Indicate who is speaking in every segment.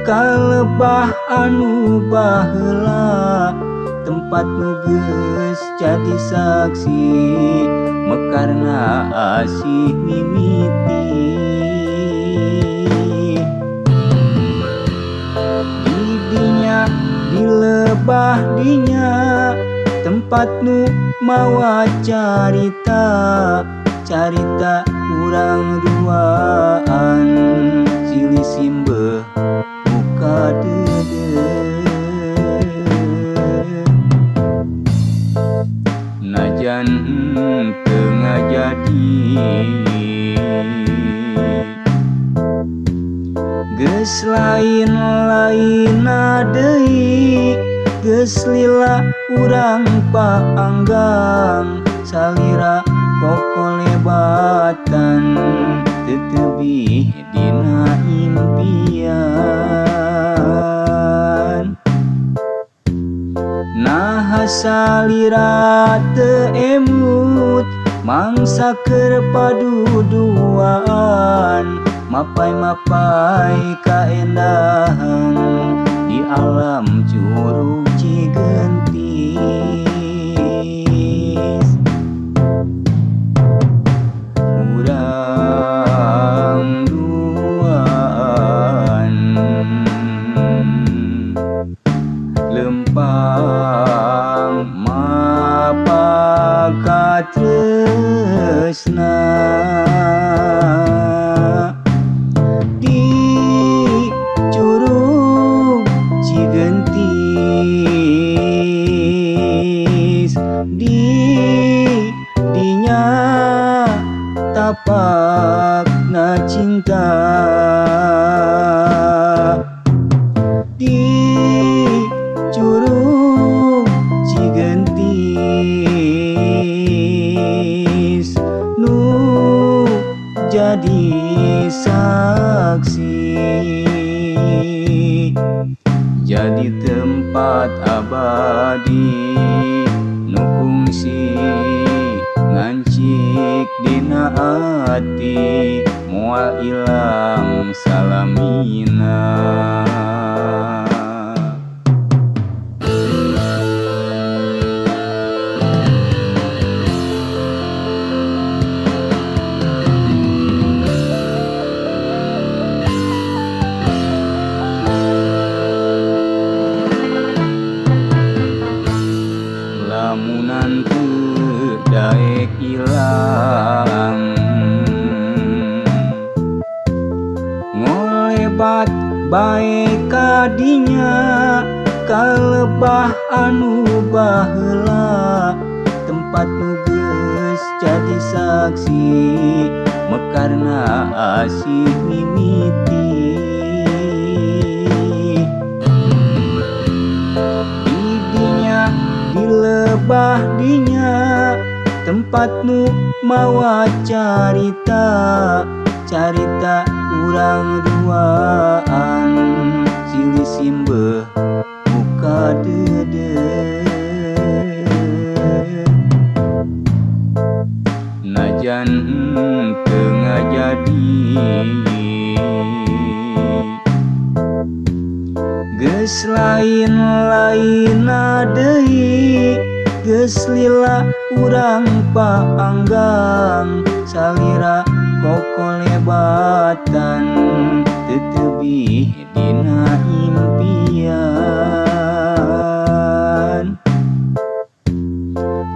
Speaker 1: Kalebah anu baheula tempat nu geus jadi saksi mekarna asih mimiti. Di dinya di lebah dinya tempat nu mawa carita carita urang duaan silih simbeuh muka deudeuh. Najan teu ngajadi geus lain-lainna deui geus lila urang paanggang salira kokolebatan teu tebih dina impian. Naha salira teu emut mangsa keur paduduaan mapai-mapai kaendahan di alam Curug Cigentis. Urang duaan lempang mapakatresna di Curug Cigentis di dinya tapakna cinta di Curug Cigentis nu jadi saksi jadi tempat abadi nu kungsi ngancik dina ati moal ilang salamina. Lamunan teu daek ilang ngolebat bae kadinya kalebah anu baheula tempat nu geus jadi saksi mekarna asih mimiti. Di dinya di lebah dinya tempat nu mawa carita carita urang duaan silih simbeuh muka deudeuh. Najan teu ngajadi geus lain-lainna deui geus lila urang paanggang salira kokolebatan teu tebih dina impian.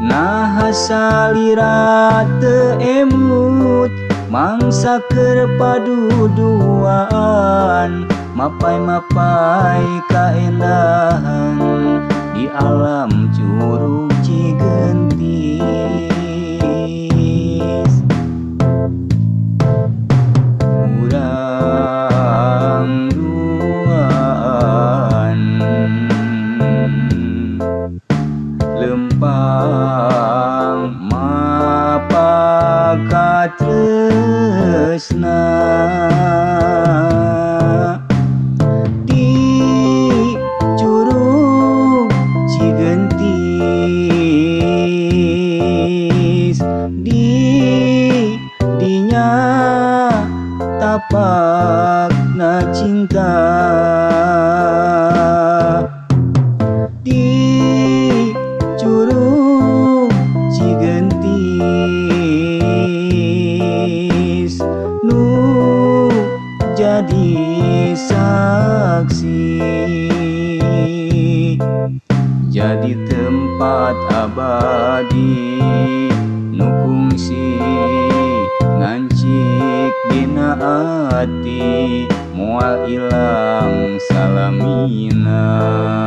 Speaker 1: Naha salira teu emut mangsa keur paduduaan mapai-mapai kaendahan di alam Curug Cigentis. Urang duaan lempang mapakatresna di Curug Cigentis. Jadi tempat abadi nu kungsi ngancik dina ati, moal ilang salamina.